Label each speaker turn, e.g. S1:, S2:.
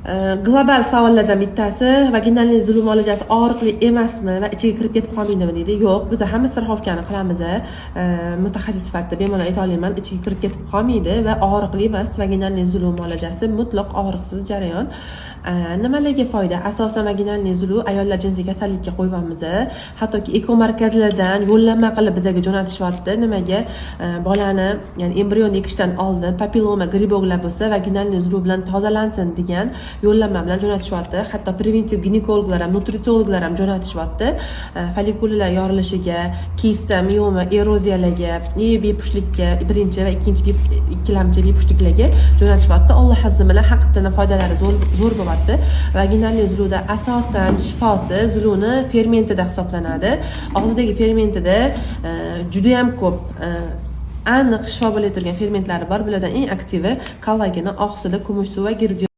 S1: Global savollardan bittasi: "Вагинальный зуд muolajasi og'riqli emasmi va ichiga kirib ketib qolmaydimi?" deydi. Yo'q, biz hamma страховка ni qilamiz. Mutaxassis sifatida bemalol ayta olaman, ichiga kirib ketib qolmaydi va og'riqli emas. Вагинальный зуд muolajasi mutlaq og'riqsiz jarayon. Nimalarga foyda? Asosan вагинальный зуд ayollar jinsiy kasallikka qo'yyapmiz. Hattoki ЭКО markazlardan yo'llanma qilib bizaga jo'natishyapti. Nimaga? Bolani, ya'ni embrion ekishdan oldin papilloma, грибок lar bo'lsa, вагинальный зуд bilan tozalansin degan yo'llanma bilan jo'natishyapti. Hatto preventiv ginekologlar ham, nutritsiologlar ham jo'natishyapti. Follikullar yorilishiga, kista, mioma, eroziyalarga и bepushtlikka, birinchi va ikkinchi ikkilamchi bepushtliklarga jo'natishyapti. Alloh izni bilan haqiqatdan foydalari zo'r, zo'r bo'lyapti. Вагинальный зуд da asosan shifosi зуд ni fermentida hisoblanadi. Og'zidagi fermentida judayam ko'p aniq shifo bo'lay turgan fermentlari bor. Bulardan eng aktivi kollageni, oqsili, kumush suv va.